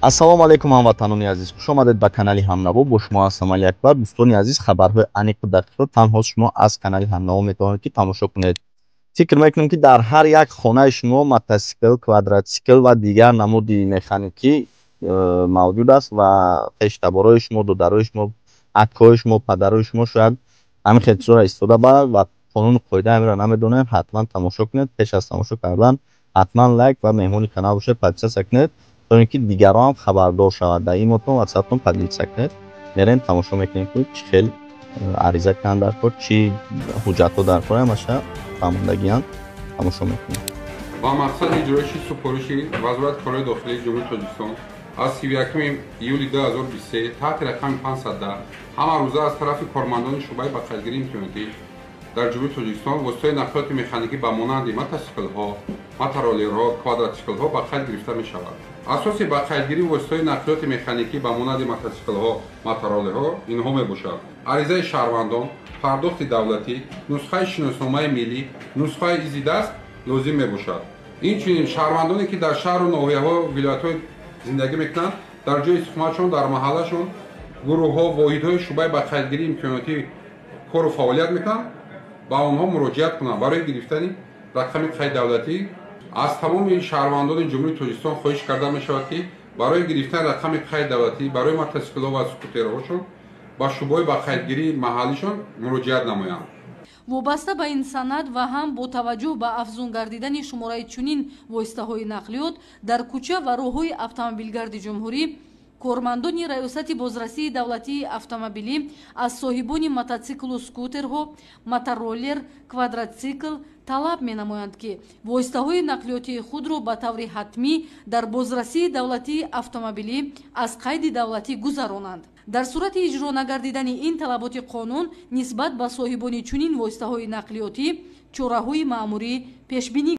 Ассалому алайкум, ҳамватанони азиз, хуш омадед ба канали Ҳамнаво. Бо шумо ҳастам Али Акбар. Дӯстони азиз, хабарҳои аниқу дақиқро танҳо шумо аз канали Ҳамнаво метавонед, ки тамошо кунед. Фикр мекунем, ки дар ҳар як хонаи шумо мотосикл, квадратсикл ва дигар намуди механикӣ мавҷуд аст ва хештаборои шумо, додарои шумо, акои шумо, падарои шумо шояд ҳамин хел чизҳоро истифода баранд ва қонуну қоидаи ҳаминро намедонем. Ҳатман тамошо кунед. Пеш аз тамошо кардан ҳатман лайк ва меҳмони канал бошед, подписаться кунед, то ин ки дигарон ҳам хабардор шавад. Дар имотон, ватсаптон поделиться кунед. Мерем, тамошо мекунем, ки чӣ хел ариза кунанд дар кор, чӣ ҳуҷҷатҳо дар кор, ҳамаша фаҳмондагиам тамошо мекунем. Ба мақсади иҷроиши супориши Вазорати корҳои дохилии Ҷумҳурии Тоҷикистон аз 31 июли 2023 таҳти рақами 510 ҳама рӯза аз тарафи кормандони шӯъбаи ба қайдгирии имкониятӣ дар Ҷумҳурии Тоҷикистон воситаҳои нақлиёти механикӣ ба монанди мотосиклҳо, мотороллерҳо, квадратсиклҳо ба қайд гирифта мешавад. Асоси ба қайдгирии воситаҳои нақлиёти механикӣ ба монанди мотосиклҳо, мотороллерҳо инҳо мебошад: аризаи шаҳрвандон, пардохти давлатӣ, нусхаи шиносномаи миллӣ, нусхаи изи даст лозим мебошад. Инчунин шаҳрвандоне, ки дар шаҳру ноҳияҳо, вилоятҳо зиндагӣ мекунанд, дар ҷои истиқоматшон, дар маҳаллашон гурӯҳҳо, воҳидҳои шӯъбаи ба қайдгирии имкониятӣ кору фаъолият мекунанд, ба онҳо муроҷиат кунанд барои гирифтани рақами қайд давлатӣ. Аз тамоми шаҳрвандони Ҷумҳурии Тоҷикистон хоҳиш карда мешавад, ки барои гирифтани рақами қайд давлатӣ барои мотосиклҳо ва скутерҳошон ба шӯъбаҳои ба қайдгирии маҳаллишон муроҷиат намоянд. Вобаста ба ин санад ва ҳам бо таваҷҷӯҳ ба афзун гардидани шумораи чунин воситаҳои нақлиёт дар кӯча ва роҳҳои автомобилгарди ҷумҳурӣ, кормандони Раёсати бозрасии давлатии автомобилӣ аз соҳибони мотосиклу скутерҳо, мотороллер, квадратсикл талаб менамоянд, ки воситаҳои нақлиётии худро ба таври ҳатмӣ дар бозрасии давлатии автомобилӣ аз қайди давлатӣ гузаронанд. Дар сурати иҷро нагардидани ин талаботи қонун нисбат ба соҳибони чунин воситаҳои нақлиётӣ чораҳои маъмурӣ пешбинӣ